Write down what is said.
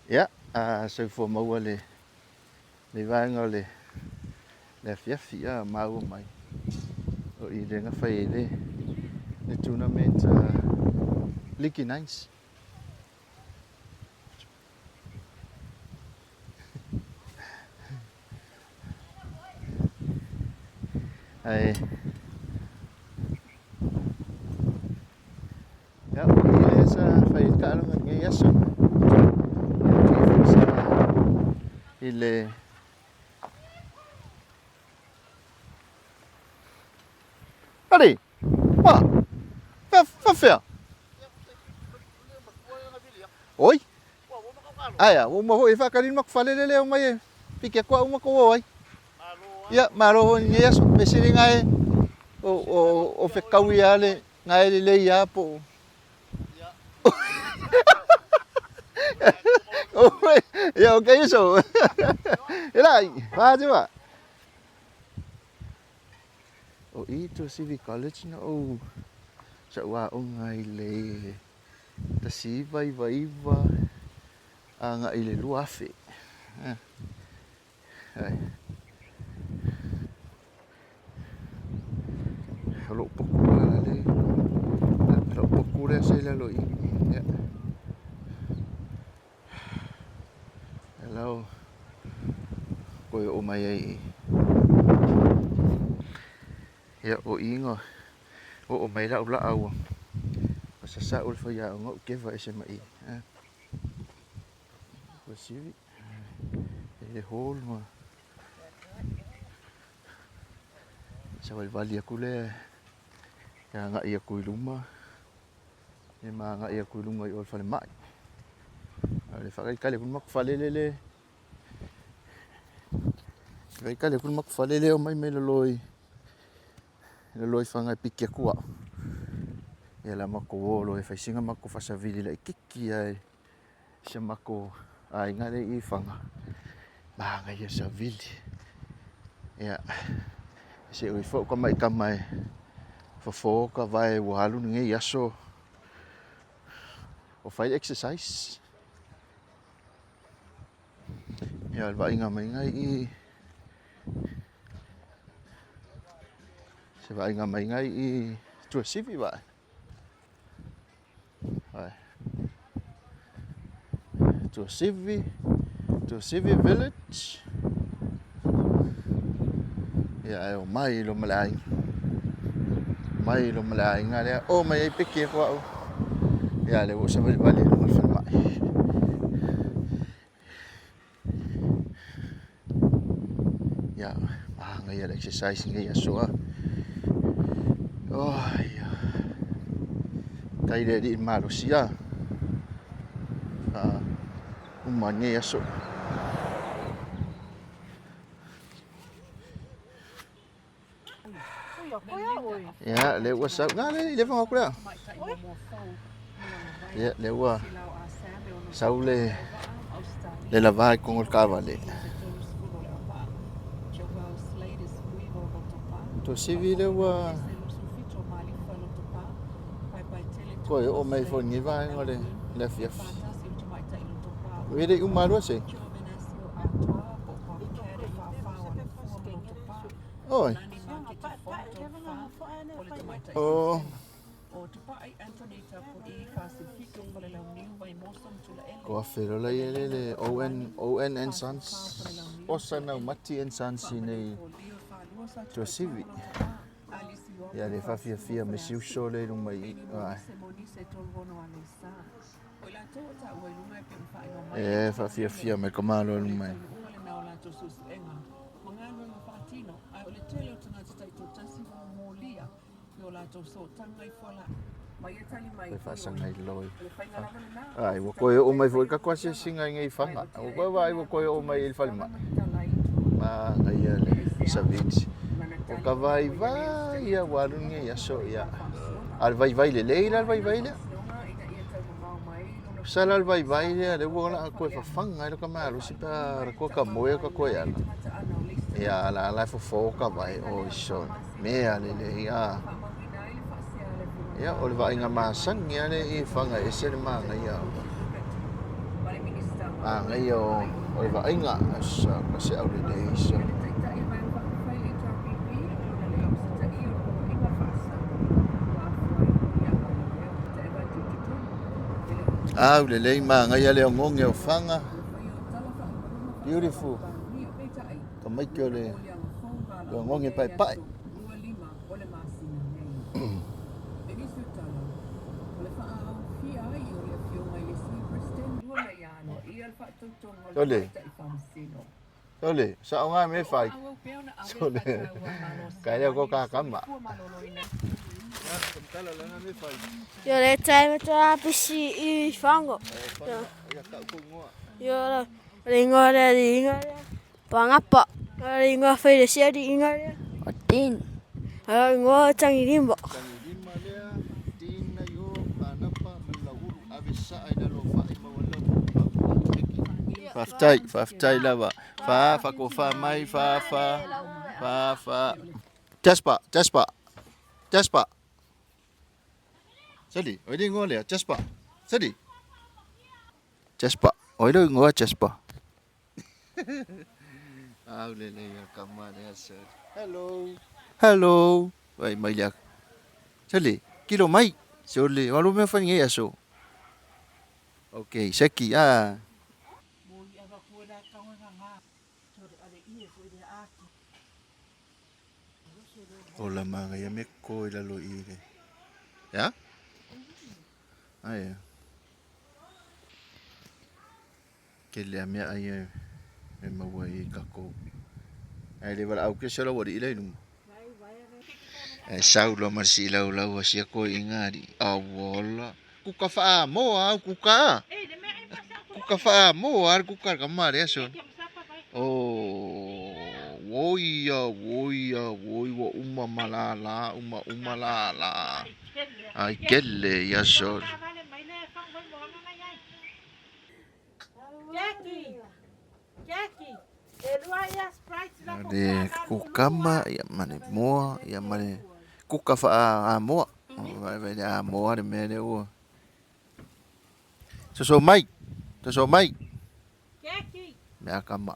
Ia, a soifua maua le le vaega o le le afiafi a maua mai o i le na fai ai le le tournament League Nines. Ae Ia, o i lea sa fai ai le taaloga i lenei aso. Ia, o i foi sa i le Ali! Ma! Fafea! Oi! Aia, ua uma foi e whakarinu maku whalelele o mai e piki atu au ma kou ai. Ia, malo foi i lenei aso. Me sili ngai o, o, o whekaui a le ngai le lei a po. Ia, ok so. E lai, wha te O i Tuasivi College na ou sa ua o ngai le 1999 agai i le 2000. Ai. O lou poku la le lou poku lea sa i lalo i i. Ia. Hello. Koe o mai ai i. Ia, o inga o o mai lau la au. O sa sa ul fo ia o ngau keva ese mai. Eh. Ua sivi. E le hall ma. Savalivali aku lea e agai aku i luma. E ma agai aku i luga i o le falemai. A o le faakalikali aku le maku falele le. Faakalikali aku le maku falele o mai mai lalo i lalo i fanga e piki aku au. Ia la makou o loa e fai singa makou faasavili laitiiti ae si o makou aiga lea i Faga, manaia savili. Ia, se i foi ka mai tama e fofo ka vae ua alu lenei aso o fai le exercise. Ia, o le vaaiga mai ngai i se vaaiga mai ngai i Tuasivi vaai. Ai. Tuasivi, Tuasivi Village. Ia, ae o mai lo ma le aiga. Mai lo ma le aiga lea. O mai ai piki e koau. Ia, le ua savalivali i luga o le falemai. Ia, manaia le exercise i lenei aso a. Oh, ia. Tai le alii malosi a. Ah, uma lenei aso. Ia, lea ua sau. Na, le, le fanga lea. Ia, lea ua sau le, le lava i kongo le kaavale. Tuasivi lea ua toe oo mai foi i lenei vaega o le, le afiafi. E le i uma lua se? Oi. Oh. Ko afe lola ia le le ON, ON and Sons. Osa nau mati and Sons i nei Tuasivi. Ia le whawhiawhia me si uso le runga i. Ai. E whawhiawhia me ka malo runga i. Ma galuega faatino, ae o le tele o tagata taitoatasi ua molia i o latou sootaga i fualaau. Ma ia tali mai Toe faasaga Ioe, i loi. O le faiga lava lena, Ai, o ua se toe oo tagata e mai foi fai ka ma asiasiga i nei tala, faga. ae Ua o koe vaai ua toe oo mai i le falemai. Manaia le savili. O ka vaivai ia ua alu lenei aso ia. A o le vaivai lelei la le vaivai lea. Sala le vaivai lea lea ua laa koe fafaga ai lo ka malosi pe a koe ka moe ka koe ala. Ia ala ala e fofo ka vai oi sone. Mea lelei a. Ia o le vaaiga masani lea i Faga e ese le manaia. Manaia o le vaaiga sa se aulelei sa. Aulelei manaia le ogoge o Faga. Beautiful. Tamaiti o le ogoge paepae. Sole. Sole, sao nga me fai. Sole. Kai leo ko kakama. Yo le tai me ta pisi i fango. Yo le ingoa lea le ingoa lea. Pangapa. Le ingoa fai le sia le ingoa lea. O tin. Le ingoa tangilima. Tangilima lea, tin na yo, panapa, malaulu, ave saa i lalo fai maua Faafetai, faafetai lava. Fa, fa ko fa mai, fa, fa, fa, fa. Jasper, Jasper, Jasper. Sali, oi le ingoa lea, Jasper. Sali. Jasper, oi le ingoa Jasper. Au le le ia kama lea sir. Hello. Hello. Vai mai lea. Sali, kilo mai. Sole, walu mea fai ngai aso. Ok, seki ah. Ola manaia me ko i lalo i le. Ya? Ai. Ke lea mea ai e e maua i kako. Ai le wala au ke sala wari ilai luma. E sau lo ma si lau lau asia ko ingari. Awola. Kuka wha moa au kuka. Kuka wha moa kuka ka mare aso. Oh, woi ia, woi ia, woi wa uma malala, uma uma la la. Ai kele ia so. Le kukama ia mane moa ia mane kuka wha a moa. Vai vai a moa le mea le ua. So so mai. So so mai. Mea kama.